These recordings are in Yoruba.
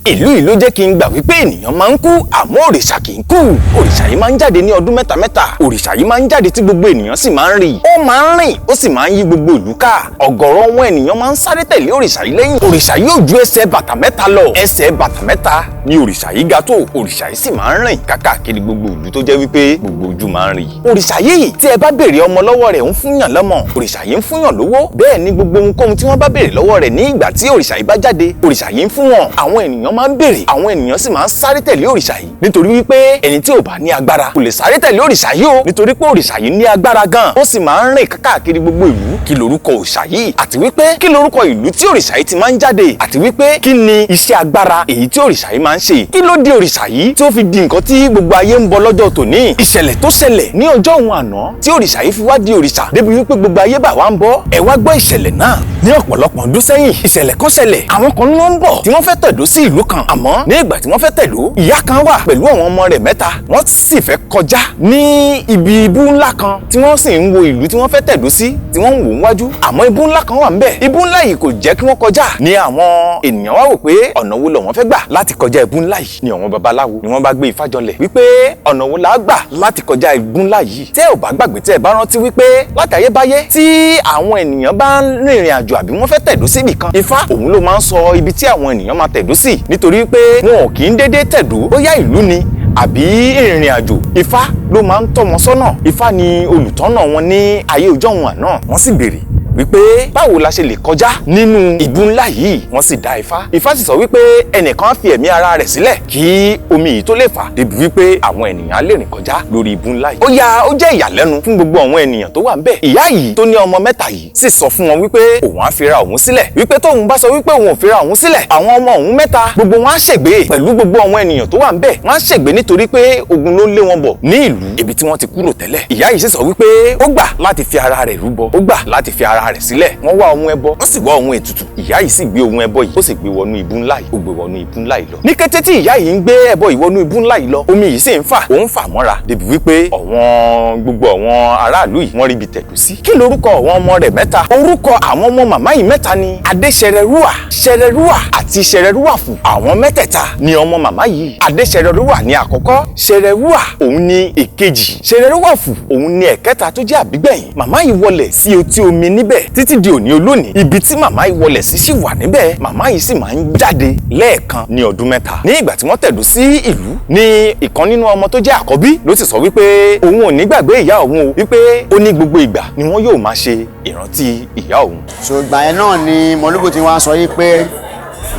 Ìlú yìí ló jẹ́ kí n gbà wípé ènìyàn máa ń kú, àmọ́ òrìṣà kì í kú. Òrìṣà yìí máa ń jáde ní ọdún mẹ́ta mẹ́ta. Òrìṣà yìí máa ń jáde tí gbogbo ènìyàn sì máa ń rí. Ó máa ń rìn, ó sì máa ń yí gbogbo ìlú ká. Ọ̀gọ̀rọ̀ àwọn ènìyàn máa ń sáré tẹ̀lé òrìṣà yìí lẹ́yìn. Òrìṣà yìí ò ju ẹsẹ̀ bàtà 3 lọ. Ẹsẹ̀ bàtà 3 ni òrìṣà yìí ga tó. Òrìṣà yìí sì máa ń rìn káàkiri gbogbo ìlú tó jẹ́ wípé gbogbo ojú máa ń rí. Òrìṣà yìí tí ẹ bá béèrè ọmọ lọ́wọ́ rẹ̀ ń fúnyàn lọ́mọ. Òrìṣà yìí ń fúnyàn lówó. Bẹ́ẹ̀ ni gbogbo ohunkóhun tí wọ́n bá béèrè lọ́wọ́ rẹ̀ ní ìgbà tí òrìṣà yìí bá jáde, òrìṣà yìí ń fún wọn. Àwọn ènìyàn máa ń béèrè, àwọn ènìyàn sì máa ń sáré tẹ̀lé òrìṣà yìí nítorí wípé ẹni tí ò bá ní agbára kò lè sáré tẹ̀lé òrìṣà yìí o, nítorí pé òrìṣà yìí ní agbára gan, ó sì máa ń rìn káàkiri gbogbo ìlú. Kí lorúkọ òrìṣà yìí, àti wípé kí lorúkọ ìlú tí òrìṣà yìí ti máa ń jáde, àti wípé kí ni iṣẹ́ agbára èyí tí òrìṣà yìí máa ń ṣe? Kí ló di òrìṣà yìí tí ó fi di nǹkan tí gbogbo ayé ń bọ lọ́jọ́ tòní? Ìṣẹ̀lẹ̀ tó ṣẹlẹ̀ ní ọjọ́ òun àná tí òrìṣà yìí fi wá di òrìṣà débi wípé gbogbo ayé bá wa ń bọ. Ẹ wá gbọ́ ìṣẹ̀lẹ̀ náà. Ní ọ̀pọ̀lọpọ̀ ọdún sẹ́yìn, ìṣẹ̀lẹ̀ kan ṣẹlẹ̀. Àwọn kan ló ń bọ̀ tí wọ́n fẹ́ tẹ̀dó sí ìlú kan. Àmọ́ ní ìgbà tí wọ́n fẹ́ tẹ̀dó, ìyá kan wà pẹ̀lú àwọn ọmọ rẹ̀ 3. Wọ́n sì fẹ́ kọjá ní ibi ibú ńlá kan tí wọ́n sì ń wo ìlú tí wọ́n fẹ́ tẹ̀dó sí, tí wọ́n ń wò wájú. Àmọ́ ibú ńlá kan wà ńbẹ̀. Ibú ńlá yìí kò jẹ́ kí wọ́n kọjá. Ní àwọn ènìyàn wá wò pé ọ̀nà wo lọ̀wọ́n fẹ́ gbà láti kọjá ibú ńlá yìí. Ni àwọn babaláwo ni wọ́n bá gbé ifá jọlẹ̀ wípé ọ̀nà wo la gbà láti kọjá ibú ńlá yìí. Tẹ́ ò bá gbàgbé, tẹ́ ẹ bá rántí wípé látayébáyé tí àwọn ènìyàn bá ń rìnrìn àjò àbí wọ́n fẹ́ tẹ̀dó síbì kan, ifá òun ló máa ń sọ ibi tí àwọn ènìyàn máa tẹ̀dó sí, nítorí pé wọn ò kì í dédé tẹ̀dó, bóyá ìlú ni àbí ìrìn àjò, ifá ló máa ń tọ́ wọn sọ́nà. Ifá ni olùtọ́nà wọn ní ayé ọjọ́ wọn àná. Wọ́n sì béèrè wípé báwo la ṣe lè kọjá nínú ìbú ńlá yìí. Wọ́n sì dá ifá. Ifá sì sọ wípé ẹnìkan fi ẹ̀mí ara rẹ̀ sílẹ̀ kí omi yìí tó lè fà débi wípé àwọn ènìyàn á lè rìn kọjá lórí ìbú ńlá yìí. Ó yá, ó jẹ́ ìyàlẹ́nu fún gbogbo àwọn ènìyàn tó wà ńbẹ̀. Ìyá yìí tó ní ọmọ 3 yìí sì sọ fún wọn wípé òun á fira òun sílẹ̀, wípé tóun bá sọ wípé òun ò fira òun sílẹ̀, àwọn ọmọ òun 3 gbogbo wọn á ṣègbé pẹ̀lú gbogbo àwọn ènìyàn tó wà ńbẹ̀. Wọ́n á ṣègbé nítorí pé ogun ló ń lé wọn bọ̀ ní ìlú ibi tí wọ́n ti kúrò tẹ́lẹ̀. Ìyá yìí sì sọ wípé ó gbà láti fi ara rẹ̀ rúbọ, ó gbà láti fi ara rẹ̀ sílẹ̀. Wọ́n wá ohun ẹbọ, wọ́n sì wá ohun ètùtù. Ìyá yìí sì gbé ohun ẹbọ yìí, ó sì gbé wọnú ibú ńlá yìí, ó gbé wọnú ibú ńlá yìí lọ. Ní kété tí ìyá yìí ń gbé ẹbọ yìí wọnú ibú ńlá yìí lọ, omi yìí sì ń fà, ó ń fà mọ́ra débi wípé àwọn gbogbo àwọn aráàlú yìí wọ́n ríbi tẹ̀dó sí. Kí lorúkọ àwọn ọmọ rẹ̀ 3? Orúkọ àwọn ọmọ màmá yìí 3 ni Adéṣẹrẹrúwà, Ṣẹrẹrúwà àti Ṣẹrẹrúwàfù. Àwọn mẹ́tẹ̀ẹ̀ta ni ọmọ màmá yìí. Adéṣẹrẹrúwà ni àkọ́kọ́, Ṣẹrẹrúwà òun ni èkejì, Ṣẹrẹrúwàfù òun ni ẹ̀kẹta tó jẹ́ àbígbẹ̀yìn. Màmá yìí wọlẹ̀ sí etí omi níbẹ̀ títí di òní olónìí. Ibi tí màmá yìí wọlẹ̀ sí sì wà níbẹ̀. Màmá yìí sì máa ń jáde lẹ́ẹ̀kan ní ọdún 3. Ní ìgbà tí wọ́n tẹ̀dó sí ìlú, ní ìkan nínú ọmọ tó jẹ́ àkọ́bí ló sì sọ wípé òun ò ní gbàgbé ìyá òun o, wípé ó ní gbogbo ìgbà ni wọ́n yóò máa ṣe ìrántí ìyá òun. So ìgbà yẹn náà ni Mọ̀lúbù tí wọ́n sọ yìí pé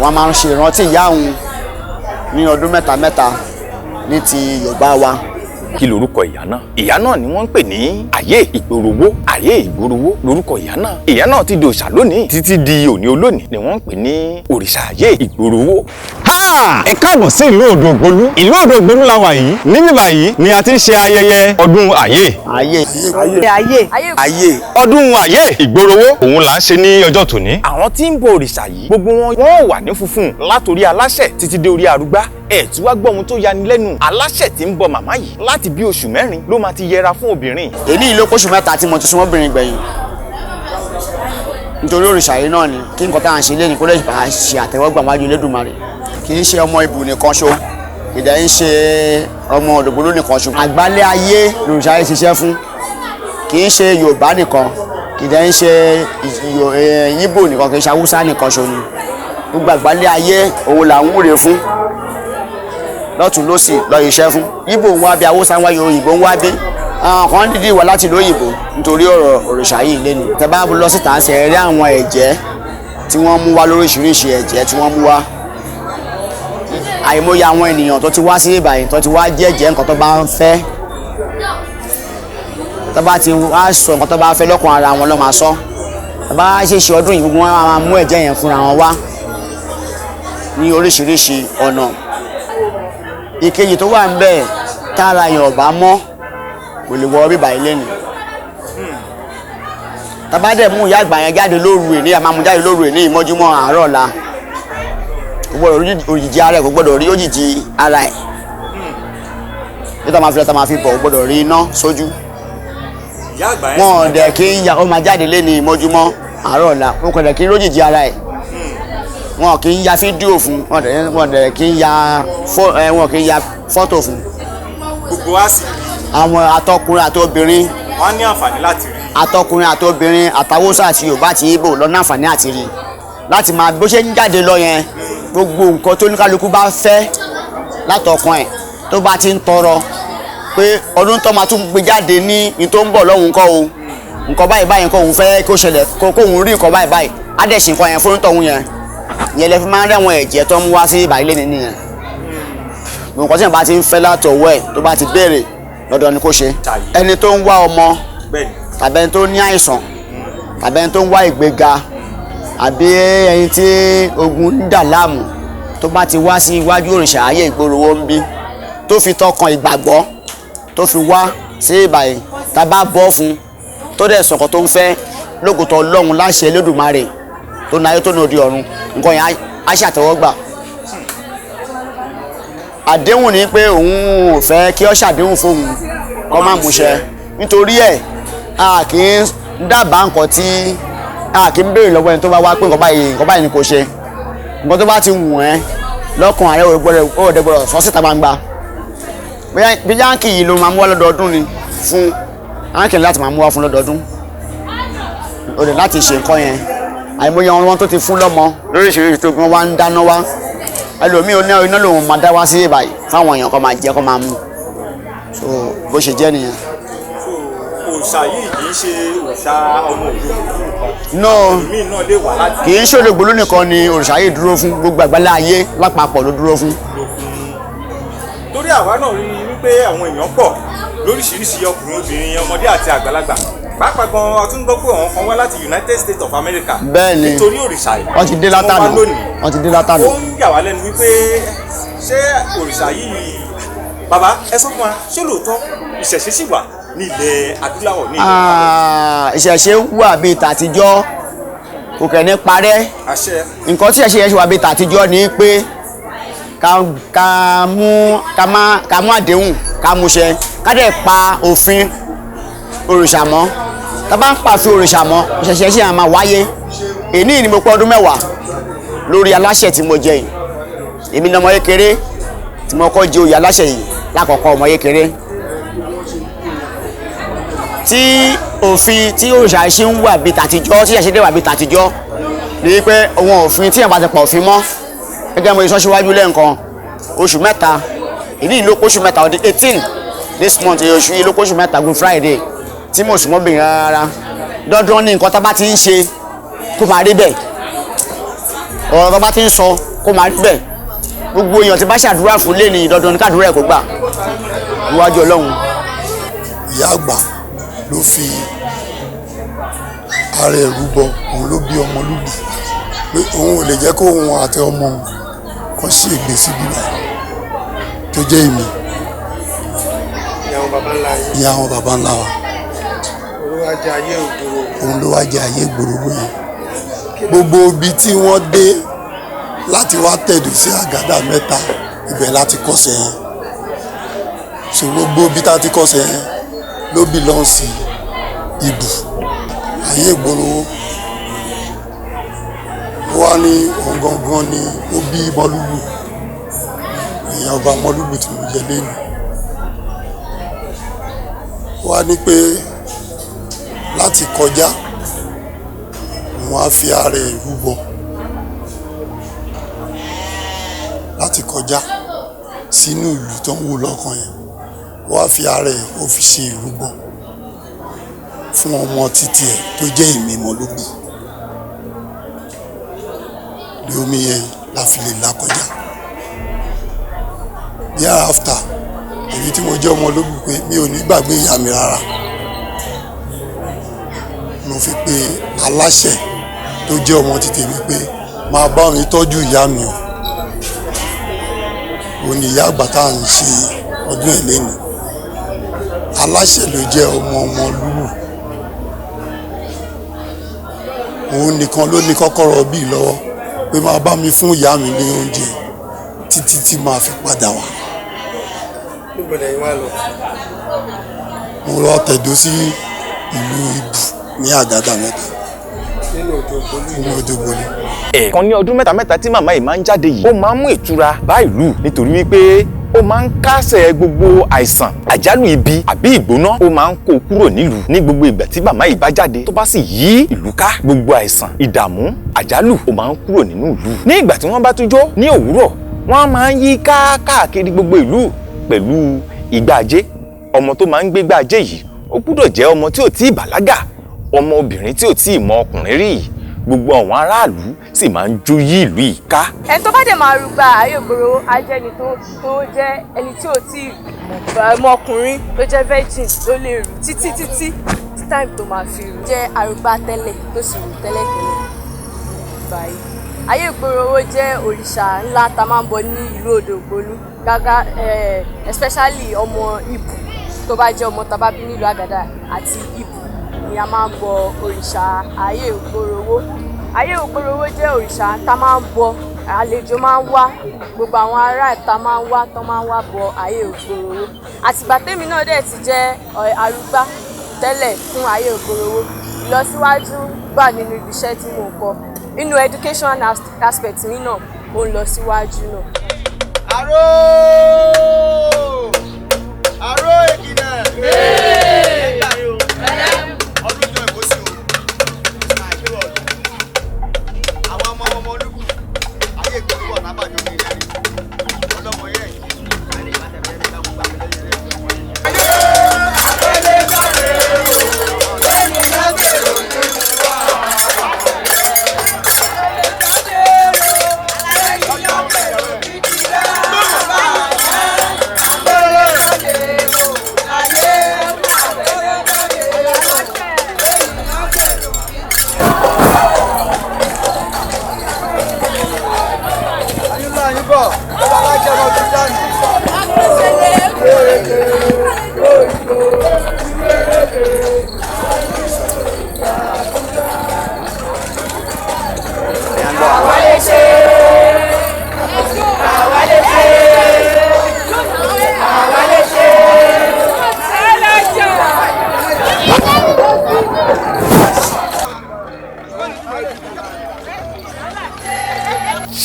wọ́n máa ń ṣe ìrántí ìyá òun ní ọdún mẹ́ta mẹ́ta ní ti Yorùbá wa. Kí lorúkọ ìyá náà? Ìyá náà ni wọ́n ń pè ní Ayé Ìgbòròwó. Ayé Ìgbòròwó lorúkọ ìyá náà. Ìyá náà ti di òòṣà lónìí, títí di òní olónìí ni wọ́n ń pè ní òrìṣà Ayé Ìgbòròwó. Ha! Ẹ káàbọ̀ sí ìlú Odògbolú. Ìlú Odògbolú la wà yìí. Níbí báyìí ni a ti ń ṣe ayẹyẹ ọdún Ayé. Ayé. Ayé. Ayé. Ọdún Ayé Ìgbòròwó òun là ń ṣe ní ọjọ́ tòní. Àwọn tí ń bọ òrìṣà yìí gbogbo wọn wọ́n wà ní funfun látòrí aláṣẹ títí dé orí arúgbá. Ẹ tí wá gbọ́ ohun tó yani lẹ́nu. Aláṣẹ tí ń bọ màmá yìí láti bí oṣù 4 ló máa ti yẹra fún obìnrin. Èmi ló kóṣù 3 tí mo ti súnmọ́ obìnrin gbẹ̀yìn. Nítorí òrìṣà yìí náà ni kí nǹkan tá à ń ṣe léni kó lè bá a ṣe àtẹ́wọ́gbà wájú Elédùmarè. Kì í ṣe ọmọ Ìbù nìkan ṣo, ìdá ń ṣe ọmọ Òdògbolú nìkan ṣo. Àgbálẹ̀ ayé lòrìṣà yìí ṣiṣẹ́ fún. Kì í ṣe Yorùbá nìkan, ìdá ń ṣe Ìgbò nìkan, kì í ṣe Haúsá nìkan ṣo ni. Gbogbo àgbálẹ̀ ayé òun là ń wúre fún. Lọ́tùn lósì lọ iṣẹ́ fún. Ìgbò ń wá bí, Haúsá ń wá, Òyìnbó ń wá bí. Àwọn kan dídì wá láti ìlú òyìnbó nítorí ọ̀rọ̀ òrìṣà yìí lé ní. Tẹ́ bá lọ síta ń ṣe rí àwọn ẹ̀jẹ̀ tí wọ́n mú wá lóríṣiríṣi ẹ̀jẹ̀ tí wọ́n mú wá. Àìmọye àwọn ènìyàn tó ti wá sí ìbàyìn tó ti wá jẹ́jẹ́ nǹkan tó bá ń fẹ́. Tó bá ti wá sọ nǹkan tó bá fẹ́ lọ́kàn ara wọn ló máa sọ. Tó bá ṣe ṣe ọdún yìí gbogbo wọn máa mú ẹ̀jẹ̀ yẹn fúnra wọn wá ní oríṣiríṣi ọ̀nà. Ìkejì tó wà ńbẹ̀ tára yẹn ò bá mọ́ kò lè wọ bíbá ilé ni. Tá bá dẹ̀ mú ìyá àgbà yẹn jáde lóru èní, a máa mú jáde lóru èní ìmọ́júmọ́ àárọ̀ ọ̀la. Kò gbọ́dọ̀ rí òjìji ara ẹ̀, kò gbọ́dọ̀ rí òjìji ara ẹ̀. Bí tá máa fi lọ tá máa fi bọ̀, kò gbọ́dọ̀ rí iná sójú. Wọn ò dẹ̀ kí ń ya, ó máa jáde lé ní ìmọ́júmọ́ àárọ̀ ọ̀la. Wọn kò dẹ̀ kí ń rójìji ara ẹ̀. Wọn kì í ya fídíò fún wọn, dẹ̀ kì í ya wọn kì í ya fọ́tò fún. Gbogbo wa sì Àwọn atọkùnrin àtobìnrin. Wọ́n á ní àǹfààní láti rí. Atọkùnrin àtobìnrin, àtàwọ́sà àti Yorùbá àti Ìgbò lọ ní àǹfààní àti rí láti máa bó ṣe ń jáde lọ yẹn. Gbogbo nǹkan tó oníkálukú bá fẹ́ látọkàn ẹ̀, tó bá ti ń tọrọ pé ọdún tó máa tún gbé jáde ní tó ń bọ̀ lọ́hùn kọ́ o, nǹkan báyìí báyìí, nǹkan òun fẹ́ kó ṣẹlẹ̀, kóun rí nǹkan báyìí báyìí, á dẹ̀ ṣe nǹkan yẹn fún tọ̀hún yẹn. Ìyẹn lẹ fi máa ń rẹ̀wọ̀n ẹ̀jẹ̀ tó ń wá sí ìbàlẹ̀ nínú yẹn. Nǹkan tí yẹn bá ti ń fẹ́ látọwọ́ ẹ̀, tó bá ti béèrè, lọ́dọ̀ ni kó ṣe. Ẹni tó ń wá ọmọ, tàbí ẹni tó ní àìsàn, tàbí ẹni tó ń wá ìgbéga, àbí ẹni tí ogun ń dà láàmú, tó bá ti wá sí iwájú òrìṣà ayé ìgboro ń bí, tó fi tọkàn ìgbàgbọ́ tó fi wá sí ìbàyè, tá a bá bọ́ fún, tó dẹ̀ sọ̀kọ̀ tó ń fẹ́, lóògùtọ̀ Ọlọ́run láṣẹ Elédùmarè tó ní ayé tó ní òde ọ̀run, nǹkan yẹn á ṣàtẹ́wọ́gbà. Àdéhùn ni pé òun ò fẹ́ kí ọ ṣàdéhùn fóun kọ́ má múṣẹ. Nítorí ẹ̀, a kì í dábàá nǹkan tí a kì í béèrè lọ́wọ́ ẹni tó bá wá pé nǹkan báyìí, nǹkan báyìí ni kò ṣe. Nǹkan tó bá ti wù ẹ́ lọ́kàn ààrẹ, ò dẹ̀ gbọ́dọ̀ sọ síta gbangba. Bí yankee yìí ló máa mú wá lọ́dọọdún ni fún yankee láti máa mú wá fún lọ́dọọdún, o dẹ̀ láti ṣe nǹkan yẹn. Àìmọye wọn tó ti fún lọ́mọ lóríṣiríṣi tó wọ́n wá ń dáná wá. Ẹlòmíì ó ní iná lòun máa dá wá sí ìbàyí fáwọn èèyàn kan máa jẹ, kó máa mú. So bó ṣe jẹ́ nìyẹn. So òòṣà yìí kì í ṣe òòṣà ọmọ òde òkú nìkan? No. Míì náà lè wà láti. Kì í ṣe Òdògbolú nìkan ni òrìṣà yìí dúró fún, gbogbo àgbálá ayé lápapọ̀ ló dúró fún. Torí àwa náà rí i wípé àwọn èèyàn pọ̀ lóríṣiríṣi, ọkùnrin, obìnrin, ọmọdé àti àgbàlagbà. Pàápàá gan, a tún gbọ́ pé àwọn kan wá láti United States of America Bẹ́ẹ̀ni. nítorí òrìṣà yìí Wọ́n ti dé tí wọ́n wá látànà. lónìí. Wọ́n ti dé látànà. Ó ń yà wá lẹ́nu wípé ṣé òrìṣà yìí, bàbá, ẹ sọ fún wa, ṣé lóòótọ́ ìṣẹ̀ṣe sì wà ní ilẹ̀ adúláwọ̀, ní ilẹ̀ Ah, ìṣẹ̀ṣe wà bíi tàtijọ́, kò kẹ̀ ní parẹ́. Àṣẹ. Nǹkan tí ìṣẹ̀ṣe yẹn ṣe wà bíi tàtijọ́ ni pé ká mú ká má ká mú àdéhùn, ká mú ṣẹ, ká dẹ̀ pa òfin òrìṣà mọ́. Tá bá ń pàfin òrìṣà mọ́, ìṣẹ̀ṣe ṣì máa wáyé. Èní ni mo pé ọdún 10 lórí aláṣẹ tí mo jẹ yìí. Èmi ní ọmọ kékeré tí mo kọ́ jẹ oyè aláṣẹ yìí lákọ̀ọ́kọ́, ọmọ kékeré tí òfin tí òrìṣà ṣe ń wà bíi tàtijọ́, tí ìṣẹ̀ṣe dẹ̀ wà bíi tàtijọ́ ni pé àwọn òfin tí èèyàn bá ti pa òfin mọ́, gẹ́gẹ́ mo ṣe sọ síwájú lẹ́ǹkan, oṣù 3 ìní ìlú, oṣù 3, on the 18 this month, oṣù yìí ló kóṣù 3, Good Friday, tí mo sùn mọ́bìnrin rárá. Dandan ní nǹkan tá bá ti ń ṣe kó máa rí bẹ́ẹ̀, ọ̀rọ̀ tó bá ti ń sọ kó máa rí bẹ́ẹ̀. Gbogbo èèyàn tí bá ṣàdúrà fún lé ní dandan ní kàdúrà ẹ̀ kó gbà níwájú Ọlọ́run. Ìyá àgbà ló fi ara ẹ̀ rúbọ, òun ló bí ọmọ lúbù pé òun ò lè jẹ́ kó òun àti ọmọ òun kan ṣègbè síbí báyìí, tó jẹ́ èmi. Ìyàwó baba ńlá yìí. Ìyá àwọn baba ńlá wa. Olúwa jẹ́ ayé ògbóró. Òun ló wá jẹ ayé gbòòrò yẹn. Gbogbo ibi tí wọ́n dé láti wá tẹ̀dó sí àgádà mẹ́ta, ibẹ̀ láti kọ́sẹ̀ yẹn. So gbogbo ibi tá a ti kọ́sẹ̀ yẹn ló belong sí Ìbù ayé ìgboro. Ó wá ní òun gangan ni ó bí Mọ́lúbù, ìyẹn ọba Mọ́lúbù tí mo jẹ lẹ́nu. Ó wá ní pé láti kọjá, òun á fi ara ẹ̀ rúbọ láti kọjá sínú ìlú tó ń wò lọ́kàn yẹn. Ó wá fi ara ẹ̀, ó fi ṣe ìrúbọ fún ọmọ títí ẹ̀ tó jẹ́ èmi Mọ́lúbù ní omi yẹn la fi lè là kọjá. Thereafter, èmi tí mo jẹ́ ọmọ Olóbù pé mi ò ní gbàgbé ìyá mi rárá, mo fi pe aláṣẹ tó jẹ́ ọmọ títí mi pé máa bá mi tọ́jú ìyá mi o. Òun ni ìyá àgbà tá à ń ṣe ọdún ẹ̀ lẹ́nu. Aláṣẹ ló jẹ́ ọmọ ọmọ lúwù, òun nìkan ló ní kọ́kọ́rọ́ bíi lọ́wọ́ pé máa bá mi fún ìyá mi ní oúnjẹ títí tí máa fi padà wá. Níbo lẹ́yìn wá lọ? Mo lọ tẹ̀dó sí ìlú Ìbù ní àgádà mẹ́ta. Nínú Odò Ògbólú. Nínú Odò Ògbólú. Ẹ̀ẹ̀kan ní ọdún mẹ́ta mẹ́ta tí màmá yìí máa ń jáde yìí, ó máa ń mú ìtura bá ìlú nítorí wípé ó máa ń kásẹ̀ gbogbo àìsàn, àjálù ibi àbí ìgbóná, ó máa ń kó kúrò nílùú. Ní gbogbo ìgbà tí màmá yìí bá jáde, tó bá sì yí ìlú ká, gbogbo àìsàn, ìdààmú, àjálù, ó máa ń kúrò nínú ìlú. Ní ìgbà tí wọ́n bá tún jó ní òwúrọ̀, wọ́n máa ń yí ká káàkiri gbogbo ìlú pẹ̀lú igbá ajé. Ọmọ tó máa ń gbégbá ajé yìí, ó gbúdọ̀ jẹ́ ọmọ tí ò tí ì bàlágà, ọmọ obìnrin tí ò tí ì mọ ọkùnrin rí. Gbogbo àwọn aráàlú sì máa ń jó yí ìlú yìí ká. Ẹni tó bá dẹ̀ máa rúgbà ayé ìgboro á jẹ́ ẹni tó jẹ́ ẹni tí ò tí ì mọ ọkùnrin, tó jẹ́ virgin, tó lè rù títí títí time tó máa fi rù. Jẹ́ arúgbá tẹ́lẹ̀ tó sì rù tẹ́lẹ̀ tẹ́lẹ̀ báyìí. Ayé ìgboro jẹ́ òrìṣà ńlá tá máa ń bọ ní ìlú Odò Ògbólú gágá, especially ọmọ Ìbù tó bá jẹ́ ọmọ tá bá bí nílùú Àgàdà àti Ìbù ni a máa ń bọ òrìṣà ayé ìgboro. Ayé ìgboro jẹ́ òrìṣà tá máa ń bọ, àlejò máa ń wá, gbogbo àwọn ará ìta máa ń wá, tó máa ń wá bọ ayé ìgboro. Àtìgbà tèmi náà dẹ̀ ti jẹ́ arúgbá tẹ́lẹ̀ fún ayé ìgboro, ìlọsíwájú gbà nínú ibi iṣẹ́ tí mò ń kọ́, nínú education aspect mi náà, ó ń lọ síwájú náà. Àró! Àró Èkìtì! Ọdún jọ ìbò sí o. Àìpé ọdún. Àwọn ọmọ ọmọ olúkú. Ayé ìgboro wà lábàjọ́ ní ilé rẹ̀. Ọlọ́mọ yẹn.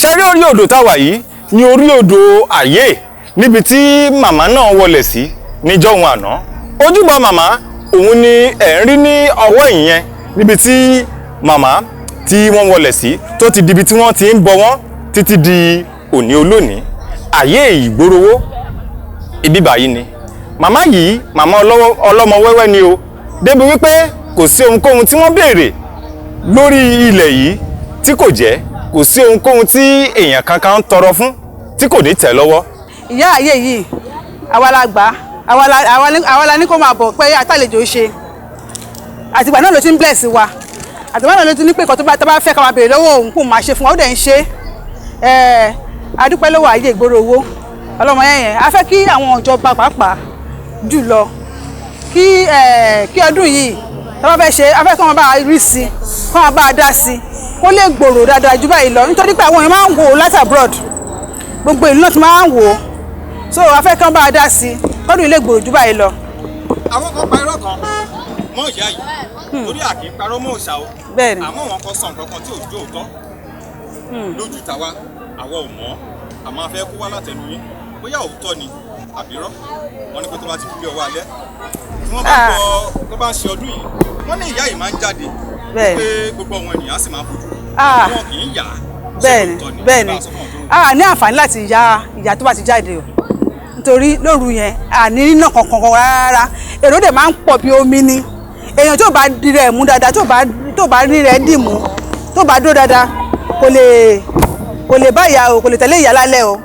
Ṣẹ́rí orí odò táwa yìí ní orí odò Ayé, níbi tí màmá náà wọlé sí níjọ́hun àná. Ojúbọ màmá òun ni ẹ̀ ń rí ní ọwọ́ ìyẹn, níbi tí màmá tí wọ́n wọlé sí tó ti dibi tí wọ́n ti ń bọ wọ́n títí di òní olónìí. Ayé ìgboro ibi báyìí ni màmá yìí, màmá ọlọ́mọ wẹ́wẹ́ ni o, débi wípé kò sí ohunkóhun tí wọ́n béèrè lórí ilẹ̀ yìí tí kò jẹ́, kò sí ohunkóhun tí èèyàn kankan ń tọrọ fún tí kò ní tẹ̀ lọ́wọ́. Ìyá ayé yìí, àwa la gbà, àwa la ní kó máa bọ̀ pé àtàlejò ṣe. Àtìgbà náà ló ti ń bless wa, àtìgbà náà ló ti ní pé nǹkan tó bá fẹ́ ká máa béèrè lọ́wọ́ òun kó máa ṣe fún wa, ó dẹ̀ ń ṣe. A dúpẹ́ lọ́wọ́ ayé ìgboro owó ọlọ́mọ yẹn. A fẹ́ kí àwọn ìjọba pàápàá jùlọ kí ọdún yìí tó bá fẹ́ ṣe, a fẹ́ kí wọ́n bá rí sí i, kí wọ́n bá dá sí i, kó lè gbòòrò dáadáa jù báyìí lọ, nítorí pé àwọn èèyàn máa ń wò ó láti abroad, gbogbo ìlú náà ti máa ń wò ó. So a fẹ́ kí wọ́n bá dá sí i, kọ́dún ilé gbòòrò jù báyìí lọ. Àwọn kan pa irọ́ kan mọ́ ìyá yìí, torí a kì í parọ́ mọ́ òòṣà o. Àmọ́ wọn kan sọ nǹkan kan tí ò jó òótọ́ lójú tàwa, àwa ò mọ̀, àmọ́ a fẹ́ kó wá látẹnu yín bóyá òótọ́ ni àbírọ́. Wọ́n ní pé tó bá ti fi ọwọ́ alẹ́ tí wọ́n bá gbọ́ tó bá ń ṣe ọdún yìí, wọ́n ní ìyá yìí máa ń jáde pé gbogbo àwọn ènìyàn sì máa ń fojú wọn kì í yà á. Bẹ́ẹ̀ni, bẹ́ẹ̀ni, a ní àǹfààní láti ya ìyá tó bá ti jáde o, nítorí lóru yẹn a ní iná kankan rárá, èrò dẹ̀ máa ń pọ̀ bí omi ni. Èèyàn tó bá di rẹ̀ mú dáadáa, tó bá rí rẹ̀ dì mú, tó bá dúró dáadáa, kò lè bá ìyá o, kò lè tẹ̀lé ìyá lálẹ́ o,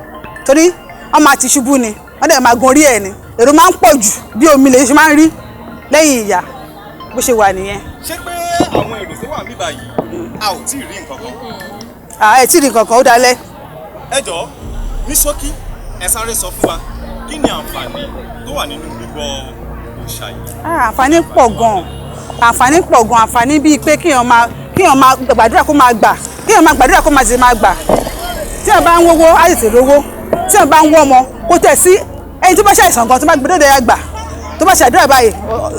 torí wọ́n máa ti ṣubú ni, wọ́n dẹ̀ máa gun orí ẹ̀ ni. Èrò máa ń pọ̀ jù bí omi lè ṣe máa ń rí lẹ́yìn ìyá, bó ṣe wà nìyẹn. Ṣé pé àwọn èrò tó wà níbà yìí a ò tí ì rí nǹkan kan? Ẹ tí ì rí nǹkan kan, ó dalẹ̀. Ẹ jọ̀ọ́, ní ṣókí ẹ sáré sọ fún wa, kí ni àǹfààní tó wà nínú bíbọ òòṣà yìí? Àǹfààní pọ̀ gan-an, àǹfààní pọ̀ gan-an. Àǹfààní bíi pé kíyàn máa gbàdúrà kó máa gbà, kíyàn máa gbàdúrà kó máa sì máa gbà. Tí èèyàn bá ń wówó, á tètè rówó. Tí èèyàn bá ń wọ́ ọmọ, kó tẹ̀ sí ẹni tó bá ṣàìsàn gan, tó bá gbẹdọ̀dọ̀ ya gbà, tó bá ṣàdúrà báyìí,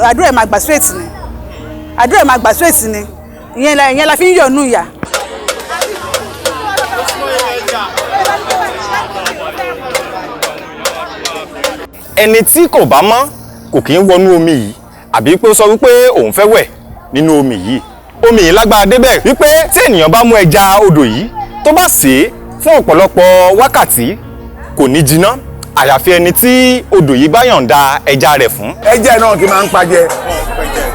àdúrà ẹ̀ máa gbà straight ni, àdúrà ẹ̀ máa gbà straight ni. Ìyẹn la fi ń yọ̀nù ìyà. Ẹni tí kò bá mọ́ kò kí ń wọnú omi yìí, àbí pé ó sọ wípé òun fẹ́ wẹ̀ nínú omi yìí. Omi yìí lágbára débẹ̀ wípé tí ènìyàn bá mú ẹja odò yìí, tó bá sè é fún ọ̀pọ̀lọpọ̀ wákàtí, kò ní jiná, àyàfi ẹni tí odò yìí bá yọ̀ǹda ẹja rẹ̀ fún. Ẹjẹ náà kì í máa ń pajẹ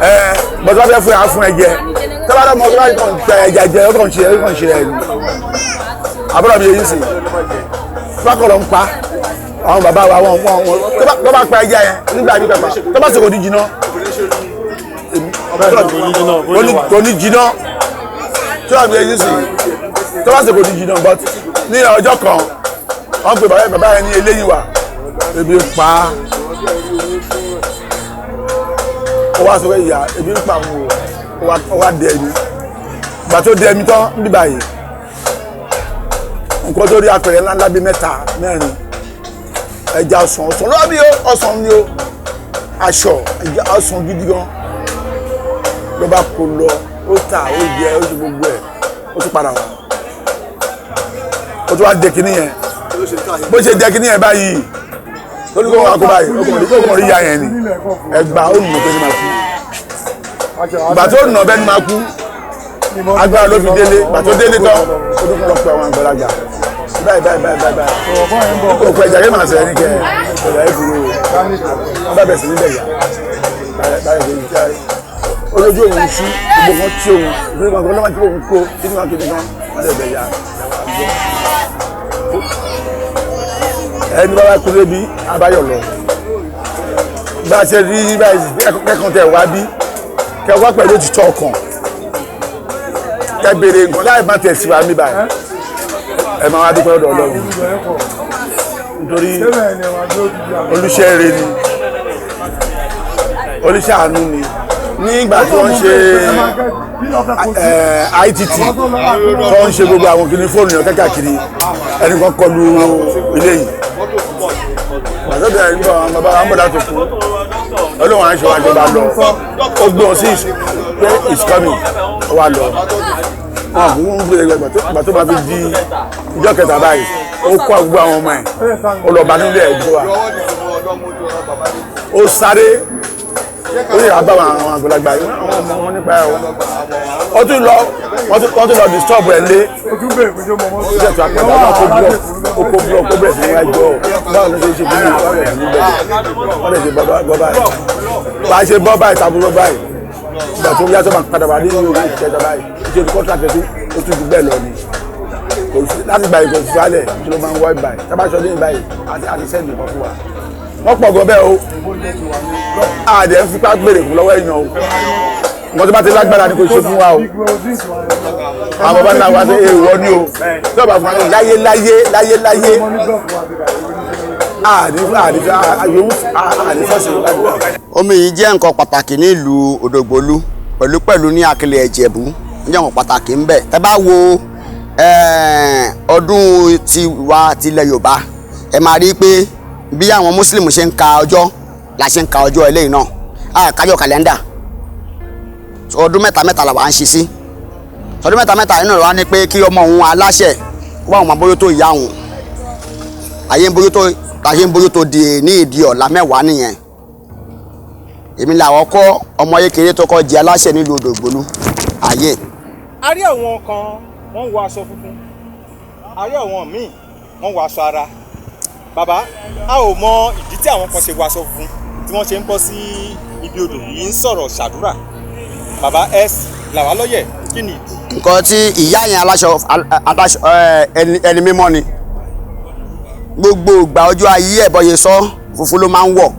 ẹ bọ́tú bá fẹ́ fún yà fún ẹjẹ tọ́ba náà mọ̀ tó bá kàn tẹ ẹja jẹ, ó kàn ṣe, ó kàn ṣe ẹ̀ ní àbúrò mi yìí sì bákan lọ ń pa àwọn bàbá wa. Wọn tó bá pa ẹja yẹn nígbà bí pẹpà tó bá sèkò ní jiná, kò ní jiná. Tó bá mi yìí sì tó bá sèkò ní jiná, but ní ọjọ́ kan wọ́n pe bàbá, bàbá yẹn ní eléyìí wà, ebi pa á. Ó wá sọ pé ìyá, ebi ń pa òun o. Ó wá dẹ ẹmi. Ìgbà tó dẹ ẹmi tán ń bí báyìí, nǹkan tó rí, apẹ̀rẹ̀ ńláńlá bíi mẹ́ta mẹ́rin, ẹja ọsàn, ọsàn lọ́wọ́ bí o, ọsàn ni o, aṣọ ẹja ọsàn gidi gan ló bá kó lọ. Ó tà, ó jẹ, ó ṣe gbogbo ẹ̀. Ó tún padà wá, ó tún wá dẹ kinní yẹn. Bó ṣe dẹ kinní yẹn báyìí, lórí kó wọn kó báyìí, ó kàn rí ya yẹn ni ẹgbà. Ó nù pé ní máa kú. Ìgbà tó nà bẹ́ẹ̀ ni máa kú, agbára ló fi délé. Ìgbà tó délé tán, ó tún kọ́ lọ pé àwọn àgbàlagbà báyìí báyìí báyìí báyìí báyìí, kò pẹ́ ìjà kí màá sọ ẹni kẹ ọ̀dà ẹ̀ fúru o. Wọ́n bá bẹ̀ sí níbẹ̀ yà báyìí báyìí, olójú òun sú, gbogbo kan tí òun ìgbìmọ̀ kan lọ́wọ́ tí òun kó kí ni wọ́n kéde kan, wọ́n lè bẹ̀ yà. Ẹni bá wá kú débi abáyọ̀ lọ bá a ṣe rí báyìí, kẹ́kàn tẹ̀ wá bí kẹ́ wá pẹ̀lú òtítọ́ ọkàn, kẹ́ béèrè nǹkan láì má tẹ̀ sí wa mí báyìí, ẹ máa wá dúpẹ́ lọ́dọ̀ Ọlọ́run, nítorí olùṣẹ́ rere ni, olùṣẹ́ àánú ni. Nígbà tí wọ́n ń ṣe ITT, tó ń ṣe gbogbo àwọn kìíní fóònù yẹn káàkiri, ẹnìkan kọlu ilé yìí. Pàṣẹ nígbà àwọn bàbá àwọn bọ̀dá tó kú, Ọlọ́run àṣọ àjọba lọ, ó gbé wọn sí pé it's coming. Ó wà lọ, wọn kò ń gbé ìgbà tó bá fi di ìjọ kẹta báyìí, ó kó àgbogbo àwọn ọmọ ẹ̀, ó lọ bá nílé ẹ̀ tó wà. Ó sáré, ó yẹ àbá àwọn àgbàlagbà yìí, àwọn ọmọ wọn nípa ẹ̀ o. Ó tún lọ, wọ́n tún lọ disturb ẹ̀ lé. Ó jẹ́ tó apẹ̀dá náà, kó block, ó kó block, ó bẹ̀rẹ̀ sí ní wájú ọ̀. Báwo ló ṣe ṣe fún mi? Wọ́n bẹ̀rẹ̀ sí ní bẹ̀rẹ̀, wọ́n lè ṣe bọ́ báyìí, bá a ṣe bọ́ báyìí tàbí bọ́ báyìí. Ìgbà tó yá tó máa padà wá nínú orí ìkẹta báyìí, ṣe contract tó ó tún ju bẹ́ẹ̀ lọ ni. Kò sí láti gbà ìkọ̀ sísálẹ̀ tí ló máa ń wọ́ ìbàyìí tábàṣọ ní ìbàyìí àti send nǹkan fún wa. Wọ́n pọ̀ gan bẹ́ẹ̀ o. Àdẹ̀ ń fipá gbèrè fún lọ́wọ́ èèyàn o. Nǹkan tó bá ti lágbára ni kò ṣe fún wa o. Àwọn bàbá náà wá sí èèwọ̀ ni o. Tí wọ́n bá fún wa láyé láyé láyé láyé, àní àní àní fọ́sẹ̀ lágbára. Omi yìí jẹ́ nǹkan pàtàkì nílùú Òdògbólú, pẹ̀lú pẹ̀lú ní Akilẹ̀ Ìjẹ̀bú, ó jẹ́ nǹkan pàtàkì ń bẹ. Tẹ́ bá wo ọdún tiwa tilẹ̀ Yorùbá, ẹ máa rí i pé bí àwọn Mùsùlùmí ṣe ń ka ọjọ́ la ṣe ń ka ọjọ́ eléyìí náà. A kájọ kàlẹ́ndà, ọdún mẹ́ta mẹ́ta la wà ń ṣe sí. Ọdún mẹ́ta mẹ́ta nínú wa ni pé kí ọmọ òun aláṣẹ kó bá òun máa bójú tó ìyá òun, ayé ń bójú tó, ayé ń bójú tó di ní ìdí ọ̀la mẹ́wàá nìyẹn. Èmi làwọn kọ́ ọmọ kékeré tó kọ́ jẹ aláṣẹ nílùú Òdògbólú ayé. A rí àwọn kan, wọ́n wọ aṣọ funfun, a rí àwọn míì, wọ́n wọ aṣọ ara. Bàbá, a ò mọ ìdí tí àwọn kan ṣe wọ aṣọ funfun tí wọ́n ṣe ń bọ́ sí ibi odò yìí ń sọ̀rọ̀ ṣàdúrà. Bàbá s làwa lọ́yẹ̀, kí ni ìdí? Nǹkan tí ìyá yẹn aláṣọ aláṣọ ẹni mímọ́ ni. Gbogbo ìgbà ọjọ́ ayé ẹ̀, bọ́yẹ sọ, funfun ló máa ń wọ̀.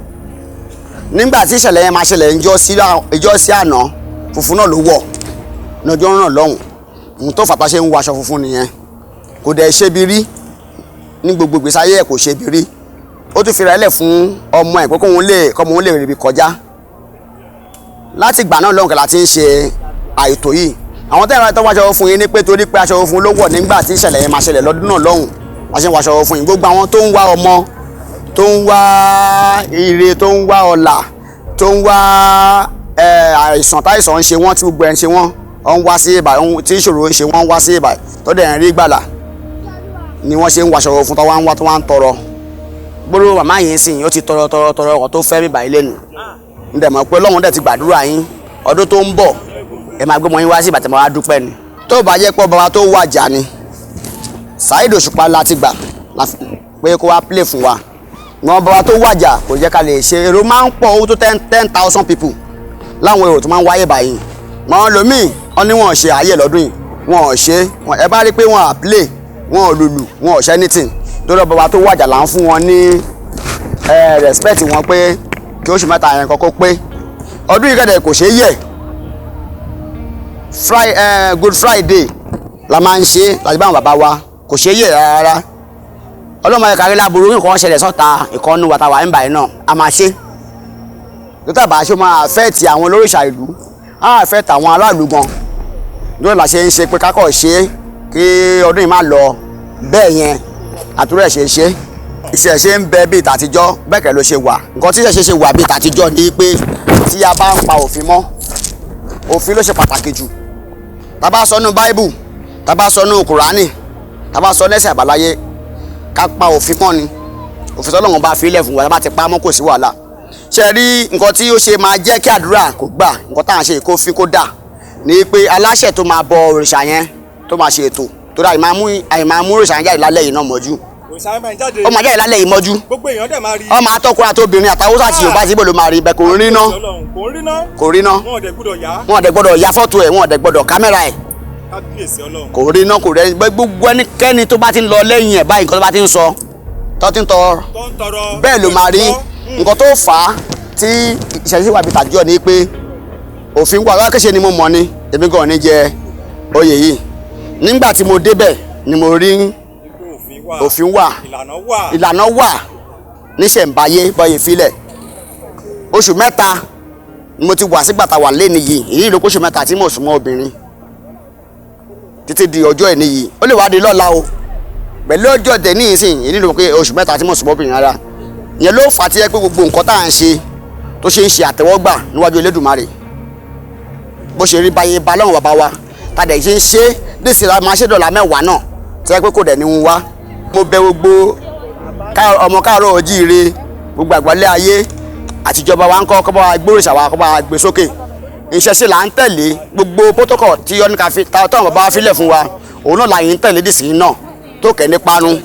Nígbà tí ìṣẹ̀lẹ̀ yẹn máa ṣẹlẹ̀ ìjọ sí àná, funfun náà ló wọ̀ ní ọjọ́ náà lọ́hùn. Ohun tó fàtà ṣe ń wọ aṣọ funfun nìyẹn. Kò dẹ̀ ṣe bí rí ní gbogbo ìgbésí ayé ẹ̀, kò ṣe bí rí. Ó tún fira ẹlẹ̀ fún ọmọ ẹ̀ pé kóun lè kọ́mọ òun lè ríbi kọjá. Láti ìgbà náà lọ́hùn kẹ́lá ti ń ṣe àìtó yìí. Àwọn tẹ́lẹ̀ tó wáṣọ fún yín ní pé torí pé aṣọ funfun ló wọ̀ nígbà tí ìṣẹ̀lẹ̀ yẹn máa ṣẹlẹ̀ lọ́dún náà lọ́hùn, wọ́n ṣe ń wáṣọ fún yín. Gbogbo àwọn tó ń wá ọmọ, tó ń wá ire, tó ń wá ọlà, tó ń wá àìsàn táìsàn ń ṣe wọ́n, tí gbogbo ẹ̀ ń ṣe wọ́n, Wọ́n ń wá sí ibà tí ìṣòro ń ṣe, wọ́n ń wá sí ibà tó dẹ̀ ń rí gbàlà ni wọ́n ṣe ń waṣọ fún, tó wá ń wá tó wá ń tọrọ. Gbólóhùn màmá yìí ń sìn, ó ti tọrọ tọrọ tọrọ ọkọ̀ tó fẹ́ mi báyìí lẹ́nu. Ń dẹ̀ mọ̀ pé Ọlọ́run dẹ̀ ti gbàdúrà yín, ọdún tó ń bọ̀ ẹ máa gbé ọmọ yín wá sí ìbàtẹ̀, máa wá dúpẹ́ ni. Tó bá jẹ́ pé ọba wa tó wàjà ni Saheed Òṣùpá láti gbà pé kó wá play fún wa, wọn bàbá tó wàjà kò jẹ́ ká lè ṣe. Èrò máa ń pọ̀, owó tó 10,000 people láwọn èrò tó máa ń wáyé báyìí. Wọn lòmíì wọn ní wọn ṣe ààyè lọ́dún yìí, wọn ò ṣe. Ẹ bá rí pé wọn à play, wọn ò lùlù, wọn ò ṣe anything. Lórí bàbá tó wàjà là ń fún wọn ní respect wọn pé kí oṣù mẹ́ta yẹn kọ́kọ́ pé ọdún yìí kẹ̀dẹ̀ kò ṣeé yẹ̀. Good Friday la máa ń ṣe láti bá àwọn bàbá wa, kò ṣeé yẹ̀ rárá. Ọlọ́mọ ẹ̀ka rí láburú nǹkan ṣẹlẹ̀ sọ́ta ìkọ́nú wa táwa ń báyìí náà a máa ṣe. Tó bá ṣe máa affect àwọn olórìṣà ìlú, á affect àwọn aráàlú gan. Lórí la ṣe ń ṣe pé kákọ̀ ṣe kí ọdún yìí má lọ bẹ́ẹ̀ yẹn, àtúrò ẹ̀ ṣe ń ṣe. Ìṣẹ̀ṣe ń bẹ bíi tàtijọ́ bẹ́ẹ̀ kẹ́ ló ṣe wà. Nǹkan tí ìṣẹ̀ṣe ṣe wà bíi tàtijọ́ ni pé tí a bá ń pa òfin mọ́, òfin ló ṣe pàtàkì jù. Tá bá sọ nú Báíbù, tá bá sọ nú Kùránì, tá bá sọ lẹ́sìn àbáláyé, ká pa òfin mọ́ ni. Òfin tọ́lọ́run bá fi ilẹ̀ fún wa, tá bá ti pa mọ́ kò sí wàhálà. Ṣe rí nǹkan tí ó ṣe máa jẹ́ kí àdúrà kó gbà, nǹkan tá à ń ṣe kó fi kó dà ni pé aláṣẹ tó máa bọ òrìṣà yẹn tó máa ṣe ètò tó dà, àìmáa mú òrìṣà yẹn jáde lálẹ́ yìí náà mọ́jú. Ó máa jáde lálẹ́ yìí mọ́jú. Ọmọ atọ́kùnrin àti obìnrin àtàwọn àti Yorùbá àti Ìgbò ló máa rí ibẹ̀. Kò rí ná, kò rí ná, wọn ò dẹ̀ gbọ́dọ̀ ya fọ́tò ẹ̀, wọn ò dẹ̀ gbọ́dọ̀ kámẹ́rà ẹ̀, kò rí ná, kò rẹ. Gbogbo ẹnikẹ́ni tó bá ti ń lọ lẹ́yìn ẹ̀ báyìí, nǹkan tó bá ti ń sọ tó ti ń tọrọ bẹ́ẹ̀ ló máa rí. Nǹkan tó fà á tí ìṣẹ̀ṣẹ̀ wà bí tàjọ́ ni pé òfin wà. Lọ́wọ́ kéṣe ni mo mọ̀ ni èmi gan ní jẹ oyè yìí. Nígbà tí mo débẹ̀ ni mo rí òfin wà, ìlànà wà níṣẹ̀ǹbáyé bọ́yè filẹ̀. Oṣù mẹ́ta ni mo ti wà sígbà tá a wà lẹ́ni yìí, èyí ló kóṣù mẹ́ta tí mo sùn mọ́ obìnrin títí di ọjọ́ ìní yìí. Ó lè wá di lọ́la o, pẹ̀lú ọjọ́ tẹ̀ ní ìsìn èyí ló pé oṣù mẹ́ta tí mo sùn mọ́ obìnrin rárá. Ìyẹn ló fà á tí yẹ pé gbogbo nǹkan tá à ń ṣe tó ṣe ń ṣe àtẹ́wọ́gbà níwájú Elédùmarè, bó ṣe rí báyé ba lọ́rùn bàbá wa tàdé ṣe ń ṣe dísì la máa ṣe dọ̀là mẹ́wàá náà tí yẹ pé kò dẹ̀ ní ń wá. Mo bẹ̀ gbogbo ọmọ káàárọ̀ ojíire, gbogbo àgbálẹ̀ ayé àtijọba wa ń kọ́ bá wa gbóríṣà wa kọ́ bá wa gbé sókè. Ìṣẹ̀ṣe là ń tẹ̀lé, gbogbo protocol tí ọ́nìkà fi táwọn bàbá wa filẹ̀ fún wa òun náà là yín tẹ̀lé dìsí náà tó kẹ́ ní panu.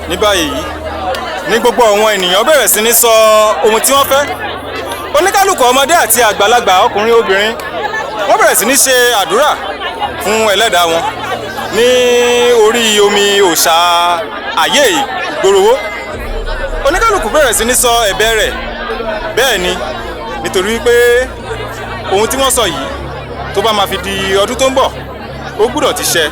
Ní báyìí ní gbogbo àwọn ènìyàn bẹ̀rẹ̀ sí ní sọ ohun tí wọ́n fẹ́. Oníkálùkù ọmọdé àti àgbàlagbà, ọkùnrin obìnrin, wọ́n bẹ̀rẹ̀ sí ní ṣe àdúrà fún ẹlẹ́dàá wọn ní orí omi òòṣà ayé Ìgbòròwó. Oníkálùkù bẹ̀rẹ̀ sí ní sọ ẹ̀bẹ̀ rẹ̀ bẹ́ẹ̀ ni, nítorí pé ohun tí wọ́n sọ yìí tó bá máa fi di ọdún tó ń bọ̀ ó gbúdọ̀ ti ṣẹ.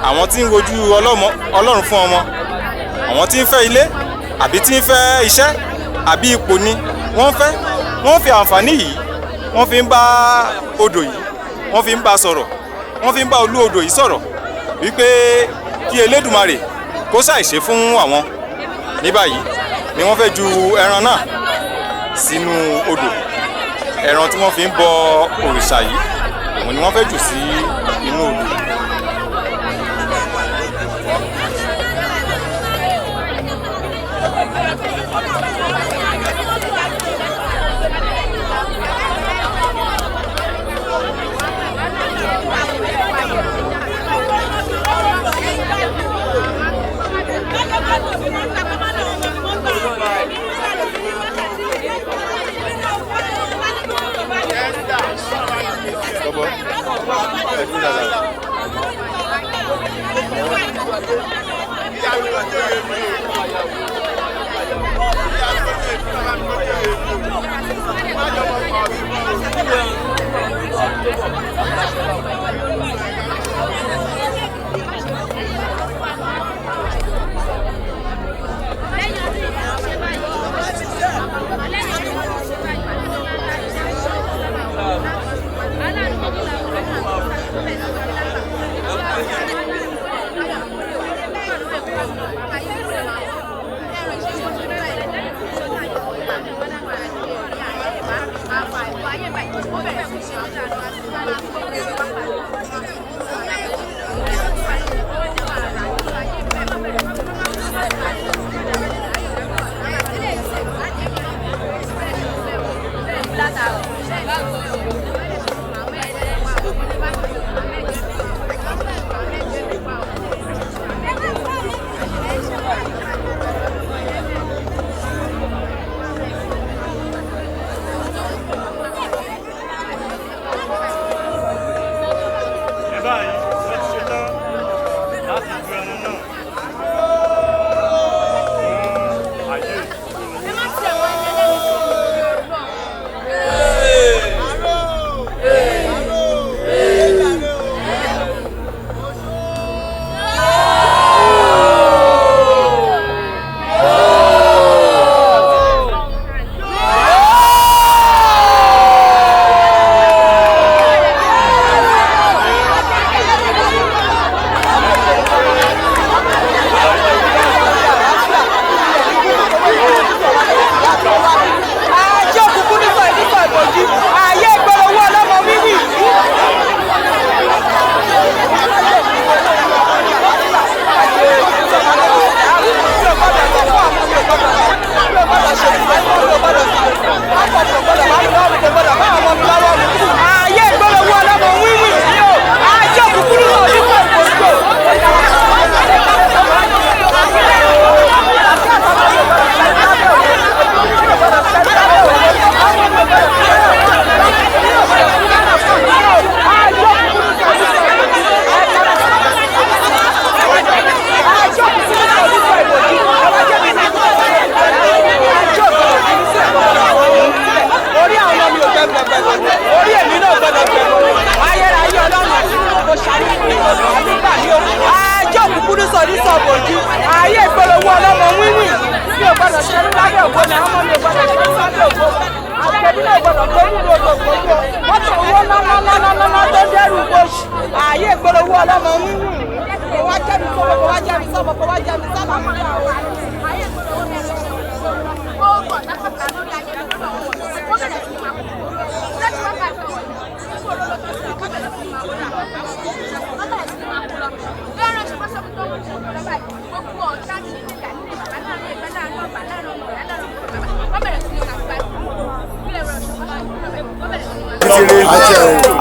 Àwọn tí ń wojú Ọlọ́run fún ọmọ, àwọn tí ń fẹ́ ilé àbí tí ń fẹ́ iṣẹ́ àbí ipò ni wọ́n fẹ́. Wọ́n fi àǹfààní yìí, wọ́n fi ń bá odò yìí, wọ́n fi ń bá sọ̀rọ̀, wọ́n fi ń bá olú odò yìí sọ̀rọ̀ wípé kí Elédùmarè kó ṣàìṣe fún àwọn. Ní báyìí ni wọ́n fẹ́ ju ẹran náà sínú odò. Ẹran tí wọ́n fi ń bọ òrìṣà yìí òun ni wọ́n fẹ́ jù sí inú odò.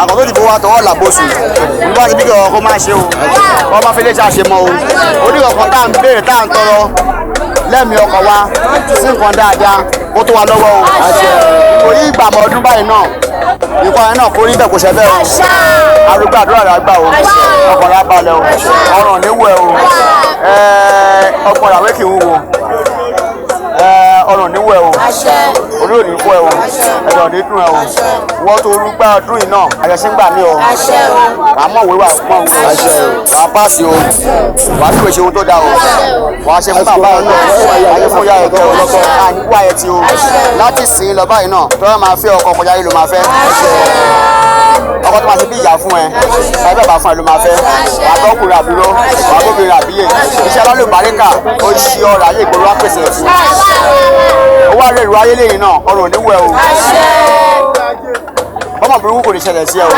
Àkọ́tọ́ ìdìbò wa tọwọ́ làbòsùn olúwa ti bí kí ọkọ máa ṣe o wọ́n bá fi lè ṣàṣe mọ́ o oníkọ̀ọ̀kan tá à ń béèrè tá à ń tọrọ lẹ́mìí ọkọ̀ wa sí nǹkan dáadáa kó tó wa lọ́wọ́ o orí ìgbàmọ̀ ọdún báyìí náà nǹkan yẹn náà kó rí bẹ́ẹ̀ kó ṣe bẹ́ẹ̀ o arúgbó àdúrà rẹ̀ gbà o ọkàn rẹ̀ balẹ̀ o ọrùn níwẹ̀ o ọkàn rẹ̀ àwé kì í wúwo ọrùn níwẹ̀ o orí ò ní fọ́ ẹ o ẹ̀dọ̀ ní dùn ẹ o wọ́n tó rúgbà ọdún yìí náà àjọṣe ń gbà mí o wàá mọ̀ wíwà pọ̀ o wàá páàsì o wàá fi ṣe ohun tó dáa o wàá ṣe fún bàbá ẹ náà wàá ṣe fún ìyá ẹ tó àníkú ayẹ ti o láti sìn lọ báyìí náà tó bá máa fẹ́ ọkọ kọjá yìí ló máa fẹ́ ọkọ tó máa ṣe bí ìyá fún ẹ tàbí bàbá fún ẹ ló máa fẹ́ wàá tọkùnrin àbúrò wàá tóbìnrin àbíyè iṣẹ́ alálùbáríkà ó ṣí ọrọ̀ ayé ìgboro wá pèsè fún owó àrẹ ìlú ayé lẹ́yìn náà ọrọ̀ oníwẹ̀ o ọmọ burúkú kò ní ṣẹlẹ̀ sí ẹ o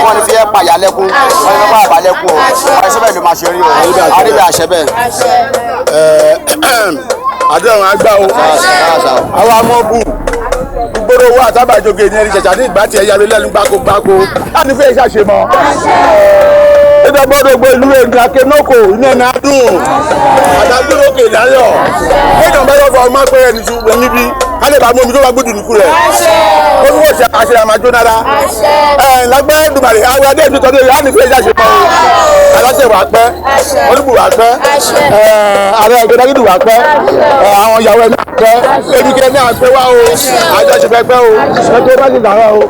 wọn ní fi ẹ pa ìyálẹ́kún wọn ní fi pa àbálẹ́kún o wọn ní bẹ́ẹ̀ ló máa ṣe rí o àríbẹ̀ àṣẹ bẹ́ẹ̀. Àdúrà wọn á gbà o àwọn amọ̀bù gbogbo owó àtàbàjọgẹ ní ẹni ṣẹ̀ṣà ní ìgbà tí ẹ̀yà lórí ẹnu gbáko gbáko láti fẹ́ ṣàṣe mọ́. Ìdọ̀gbọ́dọ̀gbọ̀ ìlú ẹ̀gbìn Akénókò ní ẹ̀nà adùn àtàdúrókè láyọ̀. Ẹ̀dùn bá yọ̀fọ̀ ọmọ pé ẹni tí wọ́n níbí ká lè bá mú omi tó bá gbódùn nìkú rẹ̀. Olúwo ṣe àṣẹ àmàjò nára. Ẹ lágbẹ́ Dùmàrè àwọn adé ìlú tọ́jú ìyá ní fẹ́ẹ́ ṣàṣepọ̀ o. Aláṣẹ wà pẹ́, olúbù wà pẹ́, ààrẹ ẹgbẹ́ dágídù wà pẹ́, àwọn ìyàwó ẹ̀ náà pẹ́, ebíkẹ́ náà pẹ́ wá o, àjọṣepẹ́ pẹ́ o, ẹgbẹ́ bá ti dàrá o.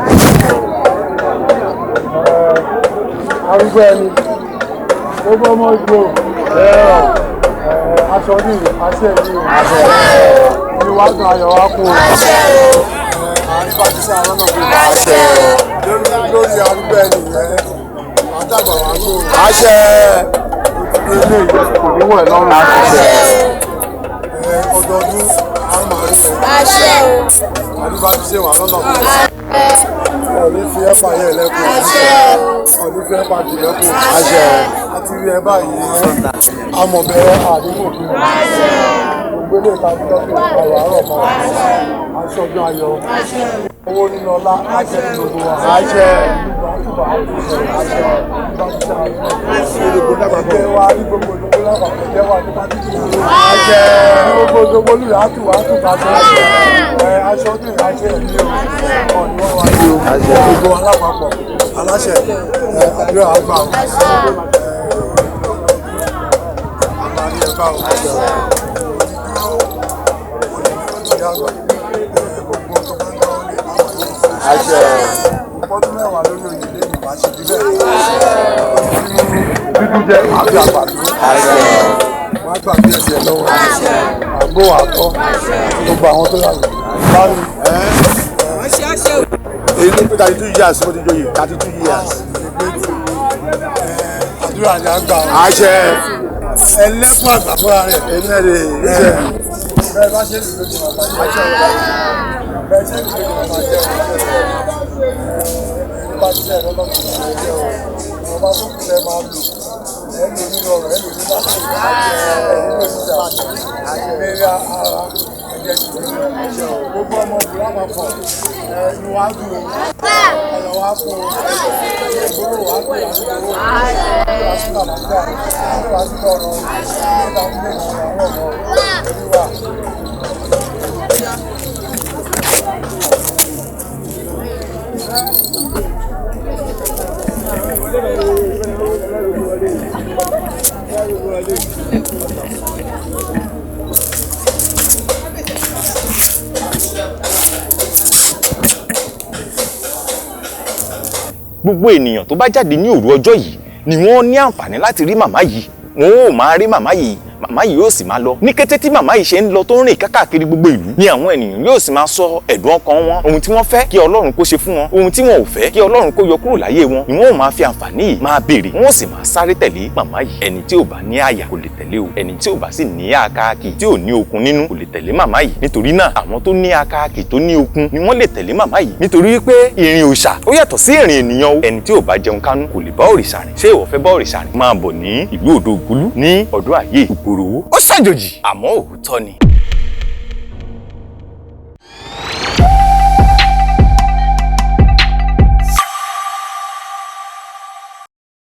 Arúgbó ẹni gbogbo ọmọ ìgbò aṣọ ní àṣẹ ní ìwádùn ayọ̀ wa kú àríbájísẹ́ àwọn náà kú lórí arúgbó ẹni yẹn àdàgbà wa kú àṣẹ òtútù ilé kò ní wọ̀ ẹ́ lọ́rùn ọdọọdún a máa rí ẹ àríbájísẹ́ wà lọ́nà kú ọ̀ní fi ẹ́ fàyẹ̀ lẹ́kùn ọ̀ní fi ẹ́ fàjì lẹ́kùn àti rí ẹ báyìí amọ̀bẹ̀rẹ̀ àdúgbò kí gbogbo ilé ìta lọ́dún ayọ̀ àárọ̀ mọ́ aṣọ́jú ayọ̀ owó nínú ọlá àṣẹ gbogbo wa àṣẹ ẹgbẹ́ wa ní gbogbo ìdókòwò lápapọ̀ ẹgbẹ́ wa ní pátí àṣẹ gbogbo ìdókòwò lùyà àtúwà àtúbà aṣọ ní àṣẹ ẹ̀mí o ọ̀nì wọn wá ní o gbogbo alápapọ̀ aláṣẹ àdúrà àgbà o àmàlí ẹ̀bá o onídúró onídúró ti àgbà gbogbo tó bá ń lọ́wọ́ lé àwọn yóò fún àṣẹ ọdún mẹ́wàá lórí oyè lẹ́yìn wá ṣe jù bẹ́ẹ̀ dúdú jẹ́ àbí àgbàdo wọ́n á gbàgbé ẹsẹ̀ lọ́wọ́ àgbo àtọ́ gbogbo àwọn tó yà lọ. Èyí ló pé 32 years mo ti joyè 32 years. Àdúrà ni a gbà ọ́. Àṣẹ. Ẹlẹ́kùn àgbà fúnra rẹ̀. Èmi náà lè ṣe. Bẹ́ẹ̀ bá ṣe lè lójú màmá jẹ́ ọ̀rọ̀. Bẹ́ẹ̀ ṣe lè lójú màmá jẹ́ ọ̀rọ̀. Ẹni bá ti ṣe ẹ̀rọ lọ́kùnrin máa jẹ́ ọ̀rọ̀. Ọba tó kù lẹ́ máa lò. Ẹ lò nínú ọ̀rọ̀, ẹ lò nínú àṣẹ. Ẹ lò nínú àṣẹ. Ìlera ara ẹ̀jẹ̀ ti lè gbogbo ọmọ ògùn lápapọ̀ ẹnu wa dùn o ọ̀nà wa kún o ìgboro wa dùn àdúgbò wa sí àlàáfíà wa sí ọ̀rọ̀ níta nílé ìwọ̀n àwọn ọ̀rọ̀ ẹbí wa. Gbogbo ènìyàn tó bá jáde ní òru ọjọ́ yìí ni wọ́n ní àǹfààní láti rí màmá yìí. Wọn ò máa rí màmá yìí, màmá yìí yóò sì máa lọ. Ní kété tí màmá yìí ṣe ń lọ tó ń rìn káàkiri gbogbo ìlú ni àwọn ènìyàn yóò sì máa sọ ẹ̀dùn ọkàn wọn, ohun tí wọ́n fẹ́ kí Ọlọ́run kó ṣe fún wọn, ohun tí wọn ò fẹ́ kí Ọlọ́run kó yọ kúrò láyé wọn ni wọn ò máa fi àǹfààní yìí máa béèrè. Wọn ò sì máa sáré tẹ̀lé màmá yìí. Ẹni tí ò bá ní àyà kò lè tẹ̀lé o, ẹni tí ò bá sì ní àkáàkì tí ò ní okun nínú kò lè tẹ̀lé màmá yìí. Nítorí náà àwọn tó ní àkáàkì tó ní okun ni wọ́n lè tẹ̀lé màmá yìí, nítorí pé ìrìn òòṣà ó yàtọ̀ sí ìrìn ènìyàn o. Ẹni tí ò bá jẹun kánú kò lè bá òrìṣà rìn. Ṣé ìwọ fẹ́ bá òrìṣà rìn? Máa bọ̀ ní ìlú Odò Ògúlú ní ọdún ayé Ìgbòròwó. Ó ṣàjòjì àmọ́ òótọ́ ni.